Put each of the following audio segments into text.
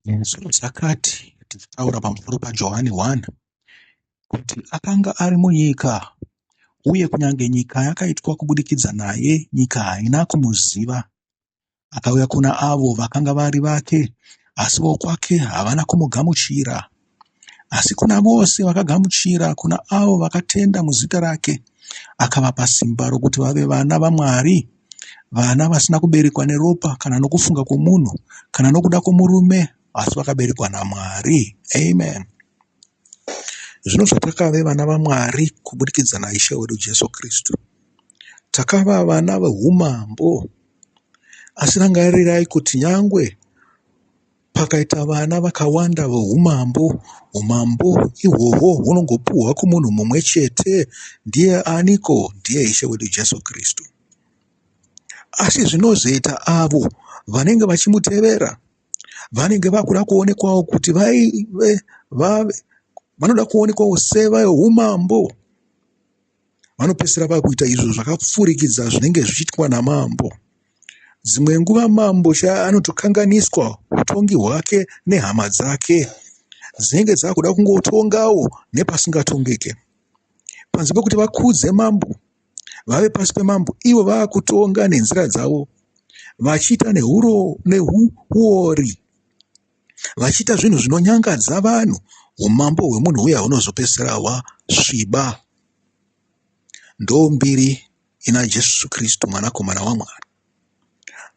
Nezuro takati tichitaura pamusoro paJohani 1 kuti akanga ari munyika uye kunyange nyika yakaitwa kubudikidza naye, nyika haina kumuziva. Akauya kuna avo vakanga vari vake, asi vokwake havana kumugamuchira. Asi kuna vose vakagamuchira, kuna avo vakatenda muzita rake, akavapa simba rokuti vave vana vaMwari, vana vasina kuberekwa neropa kana nokufunga kwomunhu kana nokuda kwomurume, asi vakaberekwa naMwari. Amen. Zvino zvatakave vana vaMwari kubudikidza naIshe wedu Jesu Kristu, takava vana veumambo. Asi rangarirai kuti nyangwe Pakaita vana vakawanda voumambo, umambo ihwohwo hunongopuhwa kumunhu mumwe chete. Ndiye aniko? Ndiye Ishe wedu Jesu Kristu. Asi zvinozoita avo vanenge vachimutevera vanenge vakuda kuonekwawo kuti vaive vave vanoda kuonekwawo seveumambo vanopedzisira vakuita izvo zvakapfurikidza zvinenge zvichiitwa namambo. Dzimwe nguva mambo chaiye anotokanganiswa hutongi hwake nehama dzake dzinenge dzakuda kungotongawo nepasingatongeke. Panze pekuti vakudze mambo, vave pasi pemambo, ivo vakutonga nenzira dzavo vachiita nehuori, vachiita zvinhu zvinonyangadza vanhu, umambo hwemunhu uya hunozopedzisira hwasviba. Ndombiri ina Jesu Kristu mwanakomana waMwari.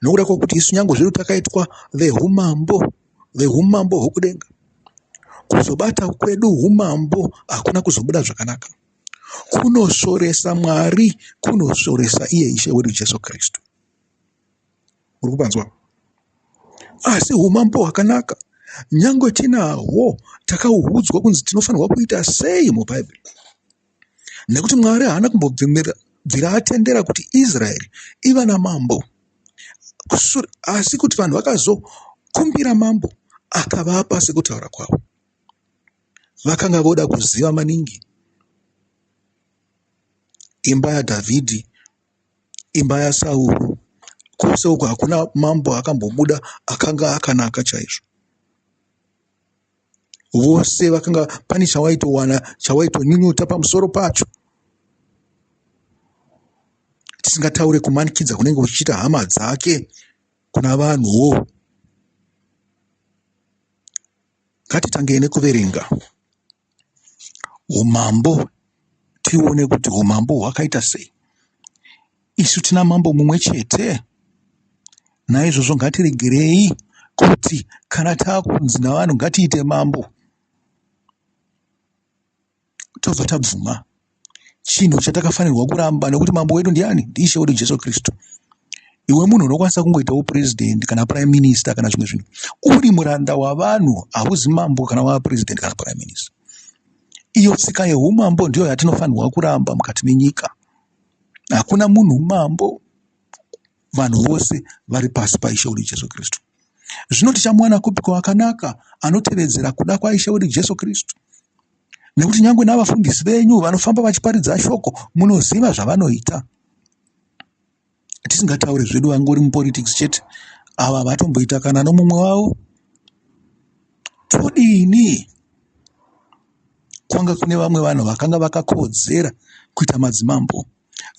Nokuda kwokuti isu nyange zvedu takaitwa vehumambo, vehumambo hwokudenga, kuzobata kwedu humambo hakuna kuzobuda zvakanaka. Kunosvoresa Mwari, kunosvoresa iye Ishe wedu Jesu Kristu. Uri kupanzwa? Asi humambo hwakanaka, nyange tinahwo, takauhudzwa kunzi tinofanirwa kuita sei muBhaibheri. Nekuti Mwari haana kumbobvira atendera kuti Israeri iva namambo. Asi kuti vanhu vakazokumbira mambo akavapa sekutaura kwavo. Vakanga voda kuziva maningi imba yaDhavhidhi, imba yaSauro. Kwose uku hakuna mambo akambobuda akanga akanaka chaizvo. Vose vakanga pane chawaitowana chawaitonyunyuta pamusoro pacho. Tisingataure kumanikidza kunenge kuchiita hama dzake kuna vanhuwo. Ngatitangei nekuverenga umambo tione kuti umambo hwakaita sei. Isu tina mambo mumwe chete. Naizvozvo ngatiregerei kuti kana takunzi navanhu ngatiite mambo tobva tabvuma chinhu chatakafanirwa kuramba nekuti mambo wedu ndiani? NdiIshe wedu Jesu Kristu. Iwe munhu unokwanisa kungoitawo president kana prime minister kana zvimwe zvinhu. Uri muranda wavanhu, hauzi mambo kana wava president kana prime minister. Iyo tsika yeumambo ndiyo yatinofanirwa kuramba mukati menyika. Hakuna munhu mambo, vanhu vose vari pasi paIshe wedu Jesu Kristu. Zvino tichamuwana kupiko akanaka anotevedzera kuda kwaIshe wedu Jesu Kristu? Nekuti nyangwe navafundisi venyu vanofamba vachiparidza shoko, munoziva zvavanoita. Tisingataure zvedu vangori mupolitics chete, ava vatomboita kana nomumwe wavo. Todini? Kwanga kune vamwe vanhu vakanga vakakodzera kuita madzimambo,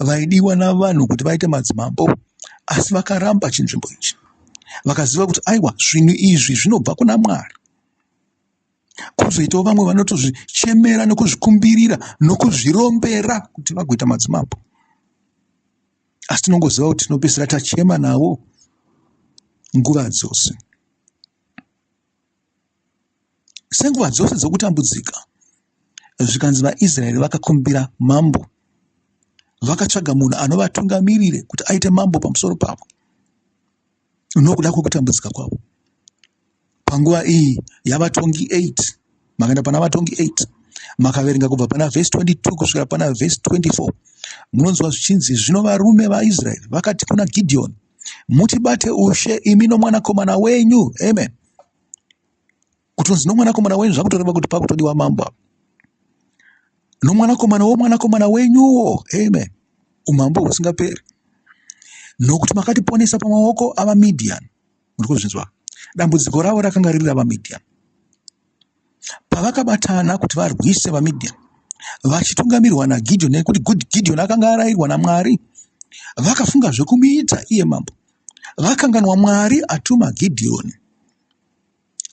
vaidiwa navanhu kuti vaite madzimambo, asi vakaramba chinzvimbo ichi. Vakaziva kuti aiwa, zvinhu izvi zvinobva kuna Mwari. Kwozoitawo vamwe vanotozvichemera nokuzvikumbirira nokuzvirombera kuti vagoita madzimambo. Asi tinongoziva kuti tinopedzisira tachema navo nguva dzose. Senguva dzose dzokutambudzika, zvikanzi vaIsraeri vakakumbira mambo, vakatsvaga munhu anovatungamirire kuti aite mambo pamusoro pavo nokuda kwekutambudzika kwavo. Panguva iyi yavatongi 8, makaenda pana vatongi 8, makaverenga kubva pana vhesi 22 kusvikira pana vhesi 24, munonzwa zvichinzi zvino varume vaIsraeri vakati kuna Gidheoni, mutibate ushe imi nomwanakomana wenyu. Amen. Kutonzi nomwanakomana wenyu zvakutoreva kuti pakutodiwa mambo apa. Nomwanakomana womwanakomana wenyuwo. Amen. Umambo husingaperi. Nokuti makatiponesa pamaoko avaMidhiani. Muri kuzvinzwa? Dambudziko ravo rakanga riri ravaMidhiani. Pavakabatana kuti varwise vaMidhiani vachitungamirwa naGidheoni nekuti Gidheoni akanga arayirwa naMwari, vakafunga zvekumuita iye mambo. Vakanganwa Mwari atuma Gidheoni.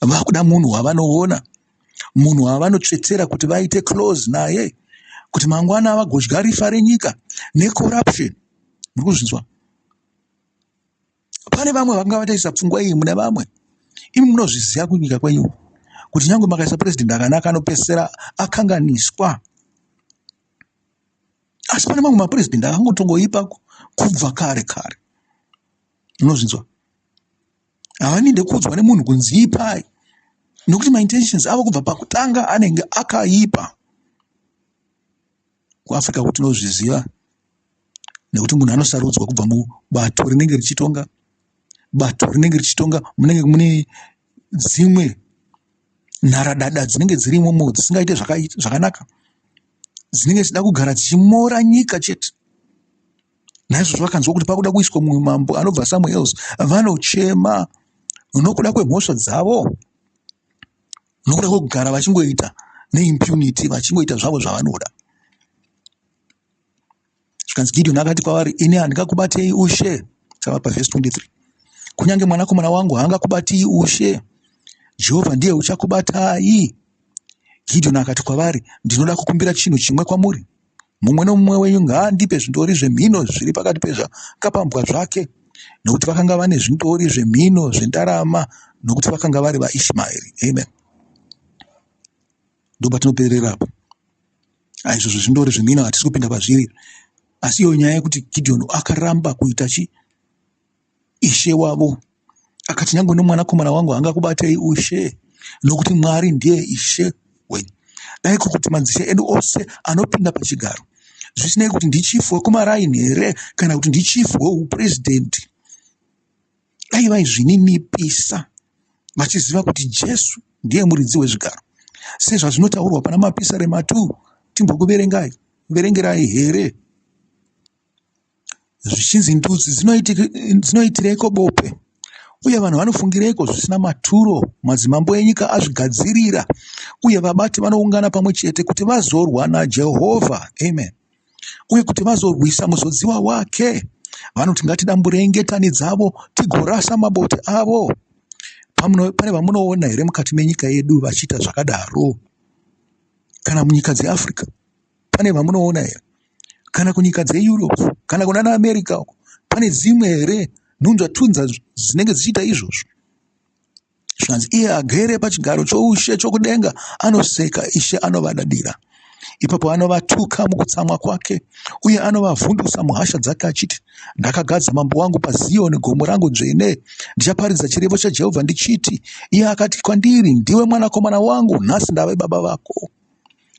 Vakuda munhu wavanoona, munhu wavanotsvetsera kuti vaite close naye, kuti mangwana vagodya rifa renyika necorruption. Muri kuzvinzwa? Pane vamwe vanga vataisa pfungwa iyi mune vamwe. Imi munozviziva kunyika kwenyu kuti nyange makaisa president akanaka anopedzisira akanganiswa. Asi pane mamwe mapresident akangotongoipa kubva kare kare. Unozvinzwa? Havaninde kuudzwa nemunhu kunzi ipai nekuti maintentions avo kubva pakutanga anenge akaipa. KuAfrica kuti tinozviziva nekuti munhu anosarudzwa kubva mubato rinenge richitonga. Bato rinenge richitonga munenge mune dzimwe nharadada dzinenge dziri imomo dzisingaite zvakanaka dzinenge dzichida kugara dzichimora nyika chete. Naizvozvo vakanzwa kuti pakuda kuiswa mumwe mambo anobva somewhere else, vanochema nokuda kwemhosva dzavo, nokuda kwekugara vachingoita neimpunity, vachingoita zvavo zvavanoda. Zvikanzi Gideon akati kwavari, ini handingakubatei ushe. Tava pavhesi 23. Kunyange mwanakomana wangu haangakubatii ushe. Jehovha ndiye uchakubatai. Gideon akati kwavari, ndinoda kukumbira chinhu chimwe kwamuri. Mumwe nomumwe wenyu ngaandipe zvindori zvemhino zviri pakati pezvakapambwa zvake, nokuti vakanga vane zvindori zvemhino zvendarama, nokuti vakanga vari vaIshmaeri. Amen. Ndopatinoperera apo. Aizvozvo zvindori zvemhino hatisi kupinda pazviri. Asi iyo nyaya yekuti Gideon akaramba kuita chi ishe wavo akati nyange nomwanakomana wangu haangakubatei ushe nokuti Mwari ndiye ishe wenyu. Dai kuti madzishe edu ose anopinda pachigaro zvisinei kuti ndichifu wekumaraini here kana kuti ndichifu weupurezidendi dai vaizvininipisa vachiziva kuti Jesu ndiye muridzi wezvigaro sezvazvinotaurwa pana Mapisarema 2 timbokuverengai verengerai here Zvichinzi ndudzi dzinoitireiko bope uye vanhu vanofungireiko zvisina maturo? Madzimambo enyika azvigadzirira uye vabati vanoungana pamwe chete kuti vazorwa naJehovha. Amen. Uye kuti vazorwisa muzodziwa wake. Vanoti ngatidamburei ngetani dzavo tigorasa mabote avo. Pane vamunoona here mukati menyika yedu vachiita zvakadaro? Kana munyika dzeAfrica? Pane vamunoona here? Kana kunyika dzeEurope kana kunana America uko pane dzimwe here nhunzvatunza dzinenge dzichiita izvozvo? Zvikanzi iye agere pachigaro choushe chokudenga anoseka, Ishe anovadadira. Ipapo anovatuka mukutsamwa kwake uye anovavhundusa muhasha dzake achiti, Ndakagadza mambo wangu paZiyoni, gomo rangu dzvene. Ndichaparidza chirevo chaJehovha ndichiti, Iye akati kwandiri, Ndiwe mwanakomana wangu, nhasi ndave baba vako.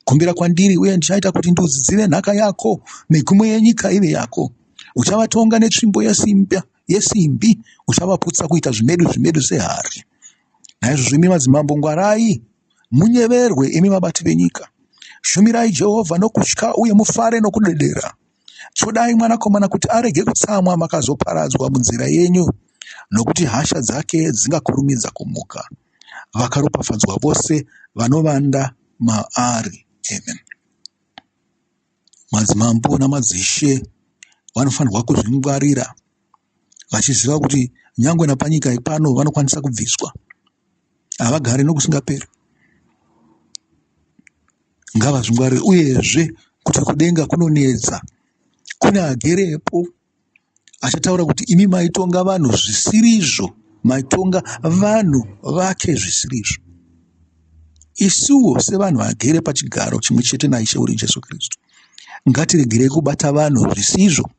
Kumbira kwandiri, uye ndichaita kuti ndudzi dzive nhaka yako, migumo yenyika ive yako. Uchavatonga netsvimbo yesimbi, uchavaputsa kuita zvimedu zvimedu sehari. Naizvozvo imi madzimambo, ngwarai, munyeverwe, imi vabati venyika. Shumirai Jehovha nokutya uye mufare nokudedera. Tsvodai mwanakomana kuti arege kutsamwa makazoparadzwa munzira yenyu, nokuti hasha dzake dzingakurumidza kumuka. Vakaropafadzwa vose vanovanda maari. Amen. Madzimambo namadzishe vanofanirwa kuzvingwarira vachiziva kuti nyangwe napanyika pano vanokwanisa kubviswa. Havagari nokusingaperi. Ngavazvingwarire uyezve kuti kudenga kunonetsa. Kune agerepo achataura kuti imi maitonga vanhu zvisirizvo, maitonga vanhu vake zvisirizvo. Isuwo sevanhu vagere pachigaro chimwe chete naIshe wedu Jesu Kristu, ngatiregerei kubata vanhu zvisizvo.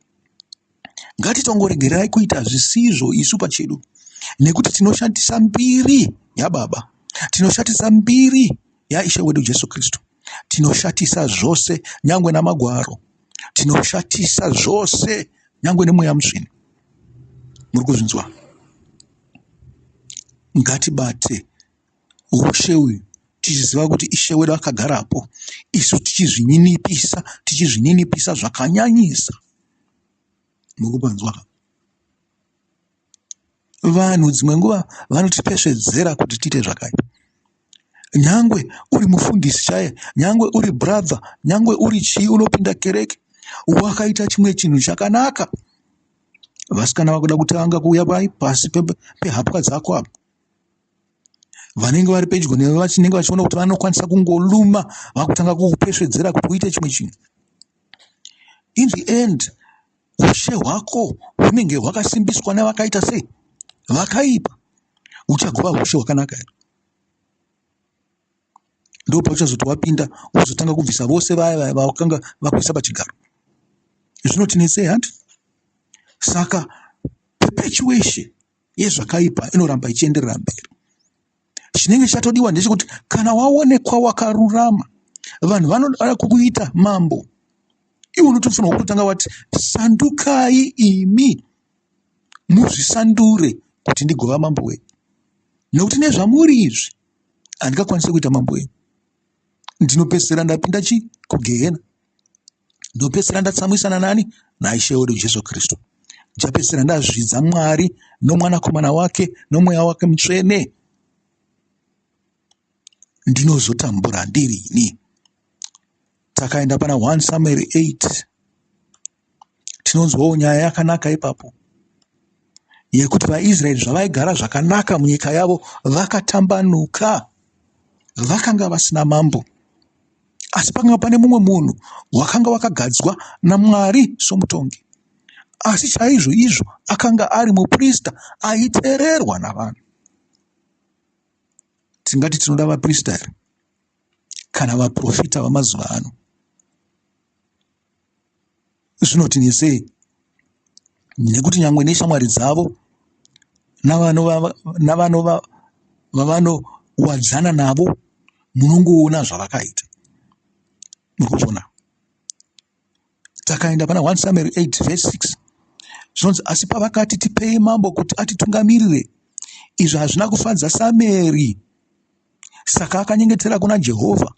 Ngatitongoregerai kuita zvisizvo isu pachedu, nekuti tinoshandisa mbiri yaBaba, tinoshatisa mbiri yaIshe wedu Jesu Kristu, tinoshatisa zvose nyangwe namagwaro tinoshatisa zvose nyangwe nemweya mutsvene muri kuzvinzwa ngatibate ushe uyu tichiziva kuti ishe wedu akagarapo isu tichizvininipisa tichizvininipisa zvakanyanyisa muri kupanzwa ka Vanhu dzimwe nguva vanotipesvedzera kuti tiite zvakaipa. Nyangwe uri mufundisi chaiye, nyangwe uri brother, nyangwe uri chii unopinda kereke, wakaita chimwe chinhu chakanaka. Vasikana vakuda kutanga kuuya pai pasi pehapwa dzako apa. Vanenge vari pedyo newe vachinenge vachiona kuti vanokwanisa kungoluma vakutanga kukupesvedzera kuti uite chimwe chinhu. In the end, ushe hwako hunenge hwakasimbiswa nevakaita sei? Vakaipa. Uchagova ushe hwakanaka here? Ndopauchazoti wapinda wozotanga kubvisa vose vaya vaya vawakanga vakuisa pachigaro. Zvinotinetsei hanti? Saka perpetuation yezvakaipa inoramba ichienderera mberi. Chinenge chatodiwa ndechekuti kana waonekwa wakarurama, vanhu vanoda kukuita mambo. Iwe unotofanirwa kutotanga wati sandukai imi muzvisandure kuti ndigova mambo wenyu, nekuti nezvamuri izvi handingakwanisi kuita mambo wenyu. Ndinopedzisira ndapinda chi kugehena, ndinopedzisira ndatsamwisana nani? NaIshe wedu Jesu Kristu. Ndichapedzisira ndazvidza Mwari nomwanakomana wake nomweya wake mutsvene. Ndinozotambura ndirini. Takaenda pana 1 Samuel 8 tinonzwawo nyaya yakanaka ipapo yekuti vaIsraeri zvavaigara zvakanaka munyika yavo vakatambanuka, vakanga vasina mambo. Asi pakanga pane mumwe munhu wakanga wakagadzwa naMwari somutongi. Asi chaizvo izvo akanga ari muprista aiteererwa navanhu. Tingati tinoda vaprista here kana vaprofita vamazuva ano? Zvinotinetsei nekuti nyangwe neshamwari dzavo navanowadzana navo munongoona zvavakaita. Muri kuzviona? Takaenda pana 1 Samuel 8 verse 6 zvinonzi asi pavakati tipei mambo kuti atitungamirire, izvi hazvina kufadza Samueri. Saka akanyengetera kuna Jehovha,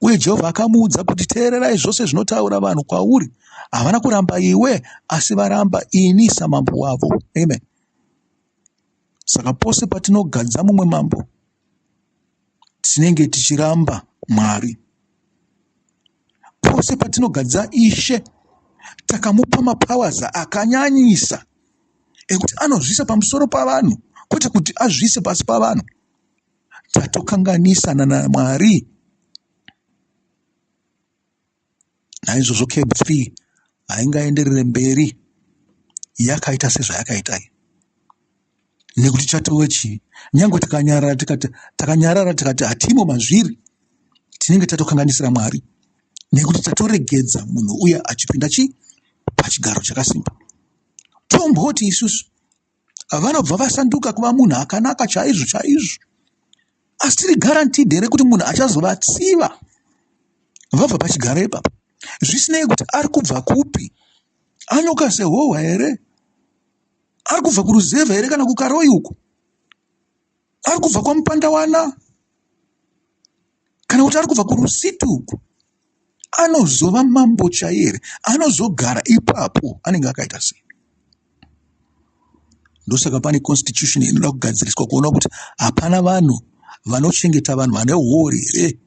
uye Jehovha akamuudza kuti, Teererai zvose zvinotaura vanhu kwauri. Havana kuramba iwe, asi varamba ini samambo wavo. Amen. Saka pose patinogadza mumwe mambo, tinenge tichiramba Mwari. Pose patinogadza ishe, takamupa mapowers akanyanyisa ekuti anozviisa pamusoro pavanhu, kwete kuti azviise pasi pavanhu. Tatokanganisana naMwari. Naizvozvo CAB 3 haingaenderere mberi yakaita sezvayakaita iyi nekuti chatove chii nyange tikanyarara tikati takanyarara tikati hatimo mazviri tinenge tatokanganisira Mwari nekuti tatoregedza munhu uya achipinda chii pachigaro chakasimba. Tomboti isusu vanobva vasanduka kuva munhu akanaka chaizvo chaizvo asi tiri guaranteed here kuti munhu achazovatsiva vabva pachigaro ipapa zvisinei kuti ari kubva kupi anyoka sehohwa here ari kubva kuruzevha here kana kukaroi uku ari kubva kwamupandawana kana kuti ari kubva kurusitu uku anozova mambo chaiye here anozogara ipapo anenge akaita sei ndosaka pane constitution inoda kugadziriswa kuona kuti hapana vanhu vanochengeta vanhu vane huori here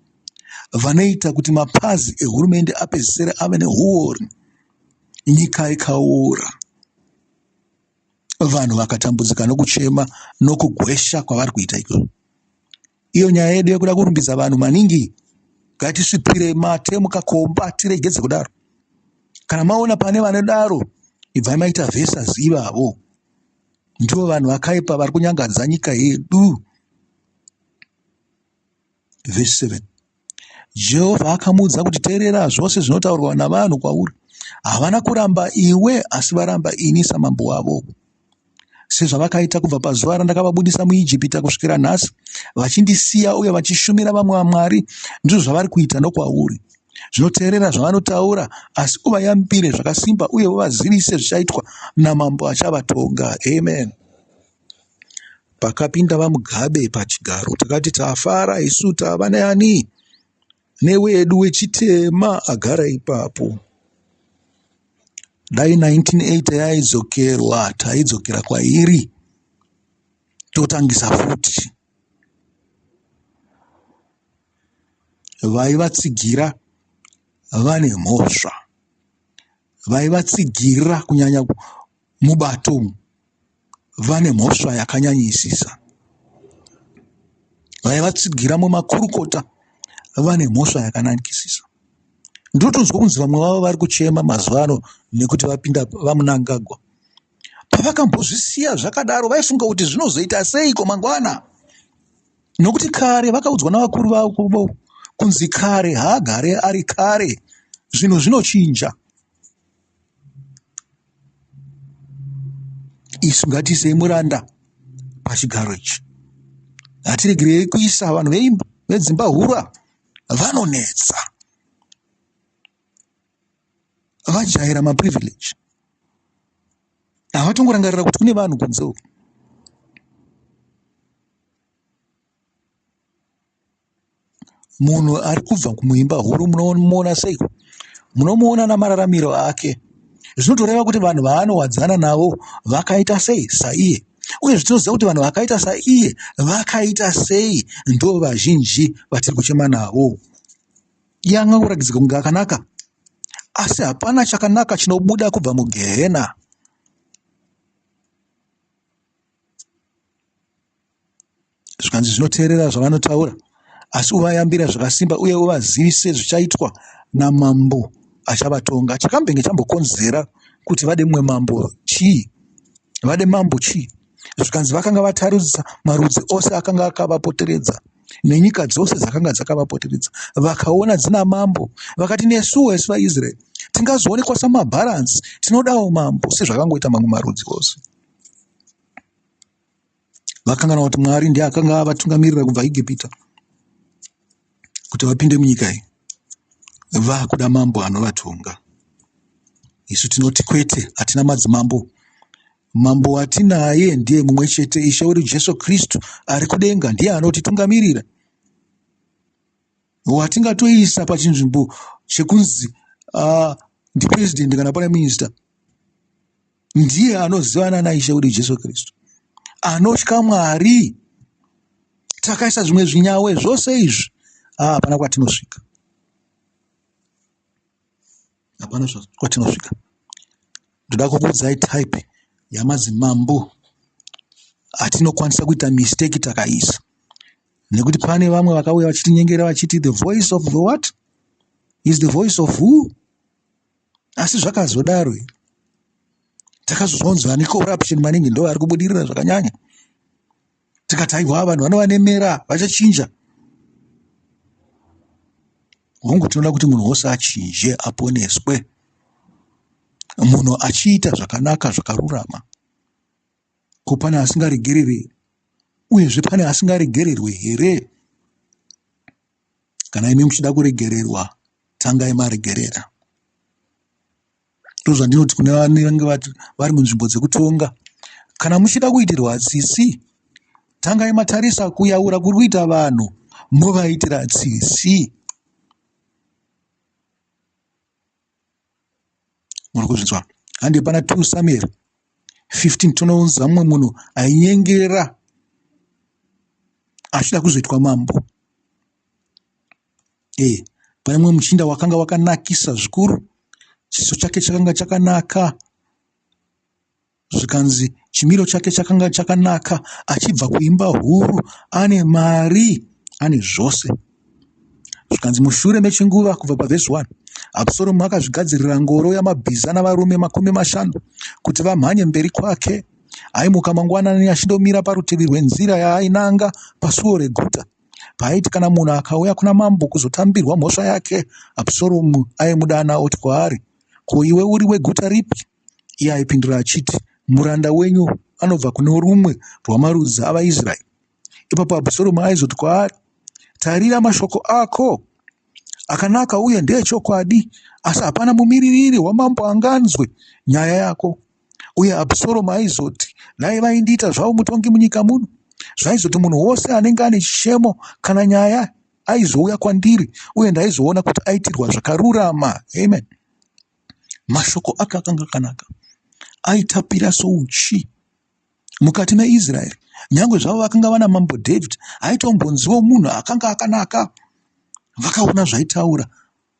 vanoita kuti mapazi ehurumende apedzisere ave nehuori nyika ikaora vanhu vakatambudzika nokuchema nokugwesha kwavari kuita ikoko iyo nyaya yedu yekuda kurumbidza vanhu maningi ngatisvipire mate mukakomba tiregedze kudaro kana maona pane vanodaro ibvai maita versus ivavo ndivo vanhu vakaipa vari kunyangadza nyika yedu Vhesi 7 Jehovha akamuudza kuti, Teerera zvose zvinotaurwa navanhu kwauri. Havana kuramba iwe, asi varamba ini samambo wavo, sezvavakaita kubva pazuva randakavabudisa muIjipita kusvikira nhasi, vachindisiya uye vachishumira vamwe vamwari, ndizvo zvavari kuita nokwauri. Zvino teerera zvavanotaura, asi uvayambire zvakasimba uye uvazivise zvichaitwa namambo achavatonga. Amen. Pakapinda VaMugabe pachigaro takati tafara isu tava neani newedu wechitema agara ipapo. Dai 1980 yaidzokerwa taidzokera kwairi. Totangisa futi. Vaivatsigira vane mhosva. Vaivatsigira kunyanya mubato umu vane mhosva yakanyanyisisa. Vaivatsigira mumakurukota vane mhosva yakanakisisa. Ndinotonzwa kunzi vamwe vavo vari kuchema mazuva ano nekuti vapinda vaMnangagwa. Pavakambozvisiya zvakadaro vaifunga kuti zvinozoita seiko mangwana. Nokuti kare vakaudzwa navakuru vavo kunzi kare haagare ari kare, zvinhu zvinochinja. Isu ngatiisei muranda pachigaro ichi. Hatiregerei kuisa vanhu veimba vedzimba hura vanonetsa. Vajaira maprivilege. Havatongorangarira kuti kune vanhu kunze uku. Munhu ari kubva muimba huru munomuona seiko? Munomuona namararamiro ake. Zvinotoreva kuti vanhu vaanowadzana navo vakaita sei saiye. Uye tinoziva kuti vanhu vakaita saiye vakaita sei ndo vazhinji vatiri kuchema navo. Iye angangoratidzika kunge akanaka, asi hapana chakanaka chinobuda kubva mugehena. Zvikanzi zvinoteerera zvavanotaura, asi uvayambira zvakasimba uye uvazivise zvichaitwa namambo achavatonga. Chakambenge chambokonzera kuti vade mumwe mambo chii? Vade mambo chii? Zvikanzi vakanga vatarisa marudzi ose akanga akavapoteredza nenyika dzose dzakanga dzakavapoteredza, vakaona dzina mambo, vakati nesuwo isu vaIsraeri tingazoonekwa samabharanzi, tinodawo mambo sezvakangoita mamwe marudzi ose. Vakanganwa kuti Mwari ndiye akanga avatungamirira kubva Egipita kuti vapinde munyika iyi. Vakuda mambo anovatonga. Isu tinoti kwete, hatina madzimambo. Mambo watinaye ndiye mumwe chete, Ishe wedu Jesu Kristu ari kudenga, ndiye anotitungamirira. Watingatoisa pachinzvimbo chekunzi ndipresident kana prime minister ndiye anozivana naIshe wedu Jesu Kristu, anotya Mwari. Takaisa zvimwe zvinyawe zvose izvi, ah, hapana kwatinosvika, hapana kwatinosvika. Ndoda kukuudzai type yamadzimambo atinokwanisa kuita mistake takaisa, nekuti pane vamwe vakauya vachitinyengera vachiti the voice of the what is the voice of who? Asi zvakazodaro here? Takazozwa kunzi vane corruption maningi ndo vari kubudirira zvakanyanya. Tikati aiwa vanhu vanovanemera vachachinja. Hongu tinoda kuti munhu wose achinje aponeswe. Munhu achiita zvakanaka zvakarurama. Ko pane asingaregerere uyezve pane asingaregererwe here? Kana imi muchida kuregererwa tangai maregerera. Ndozvandinoti kune vanenge vari munzvimbo dzekutonga. Kana muchida kuitirwa tsitsi, tangai matarisa kuyaura kuri kuita vanhu movaitira tsitsi. Muri kuzvinzwa? Hande pana 2 Samuel 15 tonounza mumwe munhu ainyengera achida kuzoitwa mambo. E, pane mumwe muchinda wakanga wakanakisa zvikuru, chiso chake chakanga chakanaka, zvikanzi chimiro chake chakanga chakanaka, achibva kuimba huru, ane mari, ane zvose. Zvikanzi mushure mechinguva kubva pavhesi 1, Absalomu akazvigadzirira ngoro yamabhiza navarume 50 kuti vamhanye mberi kwake. Aimuka mangwanani achindomira parutivi rwenzira yaainanga pasuo reguta. Paaiti kana munhu akauya kuna mambo kuzotambirwa mhosva yake, Absalomu aimudana oti kwaari, Ko iwe uri weguta ripi? Iye aipindura achiti, Muranda wenyu anobva kune rumwe rwamarudzi avaIsraeri. Ipapo Absalomu aizoti kwaari, Tarira mashoko ako akanaka uye ndeechokwadi, asi hapana mumiririri wamambo anganzwe nyaya yako. Uye Absalomu aizoti, Dai vaindiita zvavo mutongi munyika muno, zvaizoti munhu wose anenge ane chichemo kana nyaya aizouya kwandiri uye ndaizoona kuti aitirwa zvakarurama. Amen. Mashoko ake akanga akanaka, aitapira souchi mukati meIsraeri. Nyangwe zvavo vakanga vana mambo David aitombonziwo munhu akanga akanaka. Vakaona zvaitaura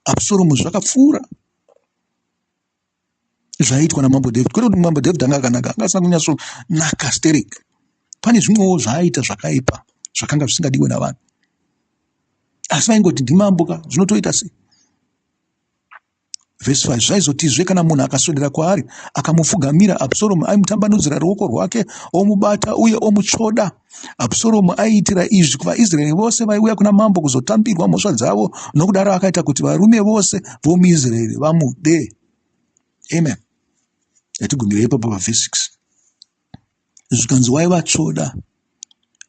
Absalomu zvakapfuura zvaiitwa namambo David. Kwete kuti mambo David anga akanaka, anga asina kunyatsonaka sterek. Pane zvimwewo zvaaiita zvakaipa zvakanga zvisingadiwe navanhu. Asi vaingoti ndimambo ka, zvinotoita sei? Vhesi 5 Zvaizotizve kana munhu akaswedera kwaari akamupfugamira, Absalomu aimutambanudzira ruoko rwake omubata uye omutsvoda. Absalomu aiitira izvi kuvaIsraeri vose vaiuya kuna mambo kuzotambirwa mhosva dzavo, nokudaro akaita kuti varume vose vomuIsraeri vamude. Amen. Yatigumirei ipapo pavhesi 6. Zvikanzi waivatsvoda.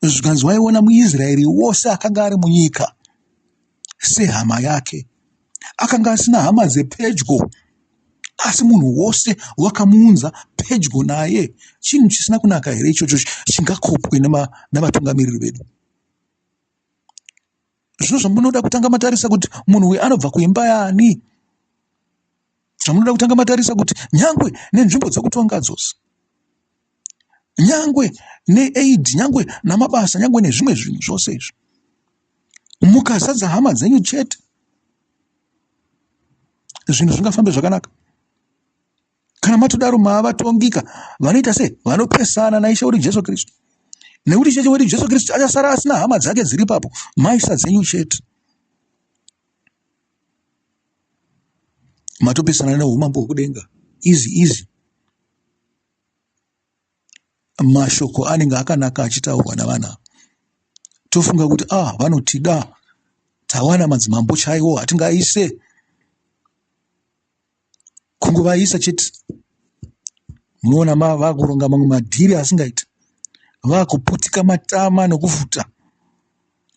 Zvikanzi waiona muIsraeri wose akanga ari munyika sehama yake. Akanga asina hama dzepedyo, asi munhu wose wakamuunza pedyo naye. Chinhu chisina kunaka here ichocho chingakopwe navatungamiriri vedu? Zvino zvamunoda kutanga matarisa kuti munhu uyu anobva kuimba yaani? Zvamunoda kutanga matarisa kuti nyangwe nenzvimbo dzekutonga dzose, nyangwe neaid, nyangwe namabasa, nyangwe nezvimwe zvinhu zvose izvi, mukazadza hama dzenyu chete, zvinhu zvingafambe zvakanaka. Kana matodaro maavatongika vanoita sei? Vanopesana naIshe wedu Jesu Kristu. Nekuti Ishe wedu Jesu Kristu achasara asina hama dzake dziri ipapo, maisa dzenyu chete. Matopesana neumambo hwekudenga easy easy. Mashoko anenge akanaka achitaurwa navanhu ava. Tofunga kuti ah vanotida tawana madzimambo chaiwo hatingaise. Kungovaisa chete munoona vakuronga mamwe madhiri asingaiti. Vakuputika matama nekufuta.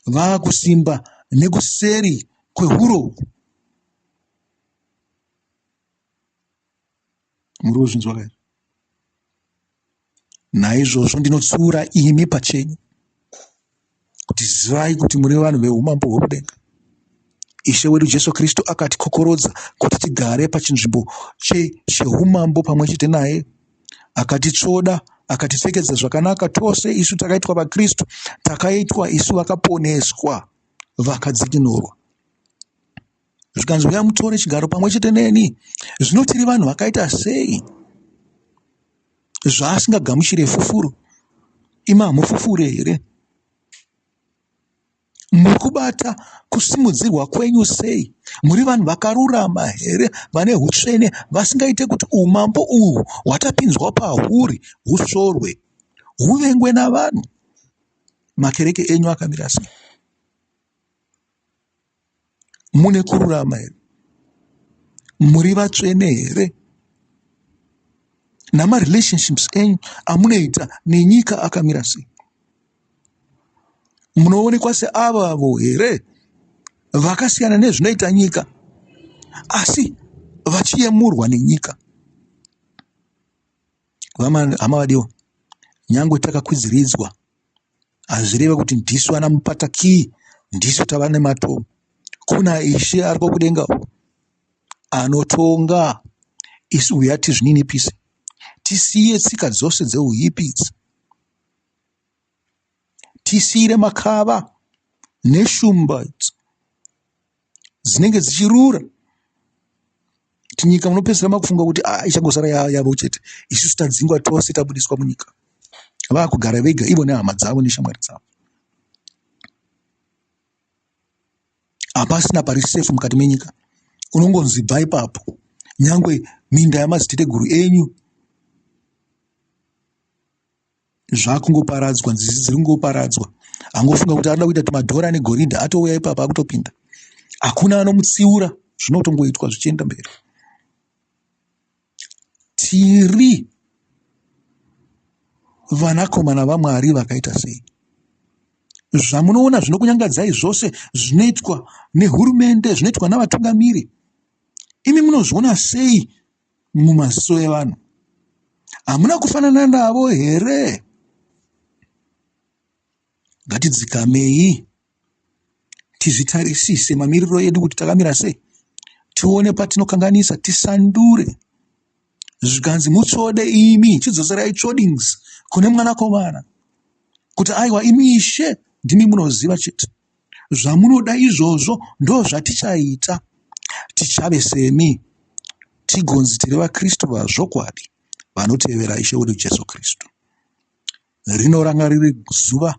Vakusimba nekuseri kwehuro uku. Muri kuzvinzwa ka izvi? Naizvozvo ndinotsiura imi pachenyu kuti zivai kuti muri vanhu veumambo hwekudenga. Ishe wedu Jesu Kristu akatikokorodza kuti tigare pachinzvimbo cheumambo pamwe chete naye. Akatitsvoda, akatipfekedza zvakanaka tose isu takaitwa vaKristu, takaitwa isu vakaponeswa, vakadzikinurwa. Zvikanzi uya mutore chigaro pamwe chete neni. Zvino tiri vanhu vakaita sei? Zvaasingagamuchire fufuro. Imi hamufufure here? Muri kubata kusimudzirwa kwenyu sei? Muri vanhu vakarurama here vane hutsvene vasingaite kuti umambo uhwu hwatapinzwa pahuri husvorwe huvengwe navanhu? Makereke enyu akamira sei? Mune kururama here? Muri vatsvene here? Namarelationships enyu amunoita nenyika akamira sei? Munoonekwa seavavo here vakasiyana nezvinoita nyika asi vachiyemurwa nenyika? Hama vadiwa, nyangwe takakwidziridzwa hazvireve kuti ndisu ana mupatakii, ndisu tava nematomu. Kuna Ishe ari kudenga uko anotonga. Isu huya tizvininipise, tisiye tsika dzose dzeuipi idzi, tisiire makava neshumba idzi dzinenge dzichirura tinyika munopedzisira makufunga kuti ah, ichangosara yavo chete isusu tadzingwa tose tabudiswa munyika vakugara vega ivo nehama dzavo neshamwari dzavo hapasina pari safe mukati menyika unongonzi bva ipapo nyangwe minda yamadziteteguru enyu zvakungoparadzwa nzizi dziri kungoparadzwa angofunga kuti anoda kuita tumadhora negoridhe atouya ipapa akutopinda hakuna anomutsiura zvinotongoitwa zvichienda mberi tiri vanakomana vamwari vakaita sei zvamunoona zvinokunyangadzai zvose zvinoitwa nehurumende zvinoitwa navatungamiri imi munozviona sei mumaziso evanhu. Hamuna kufanana navo here? Ngatidzikamei tizvitarisise mamiriro edu kuti takamira sei, tione patinokanganisa tisandure. Zvikanzi mutsvode imi, chidzoserai tsvodings kune mwanakomana. Kuti aiwa imi Ishe ndimi munoziva chete. Zvamunoda izvozvo ndozvatichaita. Tichave semi, tigonzi tiri vaKristu vazvokwadi vanotevera Ishe wedu Jesu Kristu. Rino ranga riri zuva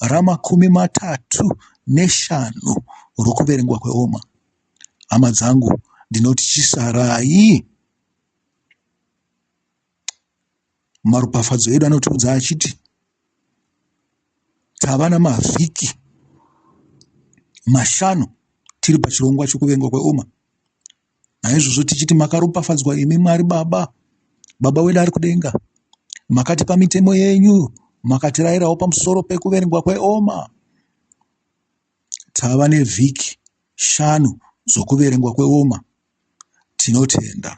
ramakumi matatu neshanu rokuverengwa kweoma. Hama dzangu, ndinoti chisarai. Maropafadzo edu anotiudza achiti tava namavhiki mashanu tiri pachirongwa chokuvengwa kweoma. Naizvozvo tichiti makaropafadzwa imi Mwari Baba, Baba wedu ari kudenga. Makatipa mitemo yenyu, makatirayirawo pamusoro pekuverengwa kweoma. Tava nevhiki shanu dzokuverengwa kweoma. Tinotenda.